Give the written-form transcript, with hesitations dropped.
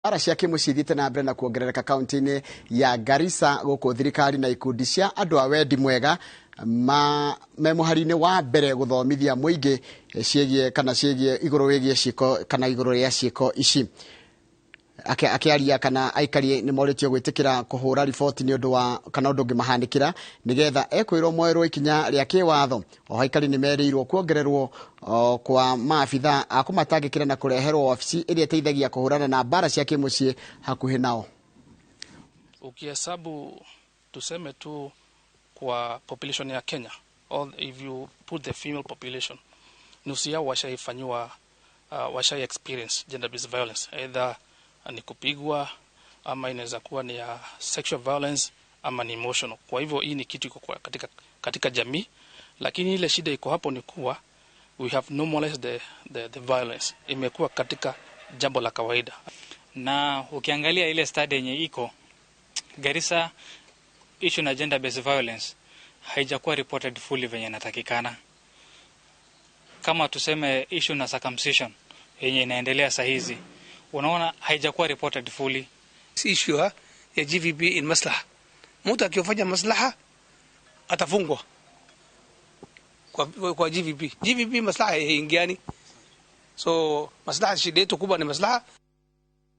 Mbara cia kĩmũciĩ ithiĩte na mbere na kuongerereka kaunti-inĩ ya Garissa, gũkũ thirikari na ikundi cia andũ a wendi mwega ma me mũhari-inĩ wa mbere gũthomithia mũingĩ ciĩgiĩ kana ciĩgiĩ igũrũ wĩgiĩ ciĩko kana igũrũ rĩa ciĩko ici. Akĩaria kana aikari nĩ morĩtio gwĩtĩkĩra kũhũra riboti nĩ ũndũ wa kana ũndũ ũngĩmahanĩkĩra nĩgetha ekwĩrwo moerwo ikinya rĩa kĩwatho. Oho aikari nĩ merĩirwo kuongererwo kwa maabitha a kũmatangĩkĩra na kũreherwo wabici ĩrĩa ĩteithagia kũhũrana na mbara cia kĩmũciĩ hakuhĩ nao. Ukihesabu, tuseme tu kwa population ya Kenya, or if you put the female population, nusu yao washaifanyiwa, washai experience gender based violence, either ni kupigwa ama inaweza kuwa ni ya sexual violence ama ni emotional. Kwa hivyo hii ni kitu iko katika jamii, lakini ile shida iko hapo ni kuwa we have normalized the violence. Imekuwa katika jambo la kawaida. Na ukiangalia ile study yenye iko Garissa, issue na gender based violence haijakuwa reported fully venye inatakikana. Kama tuseme issue na circumcision yenye inaendelea saa hizi, unaona haijakuwa reported fully. Issue ya GBV in maslaha. Mtu akifanya maslaha atafungwa kwa GBV. GBV maslaha haingiani. So maslaha, shida yetu kubwa ni maslaha.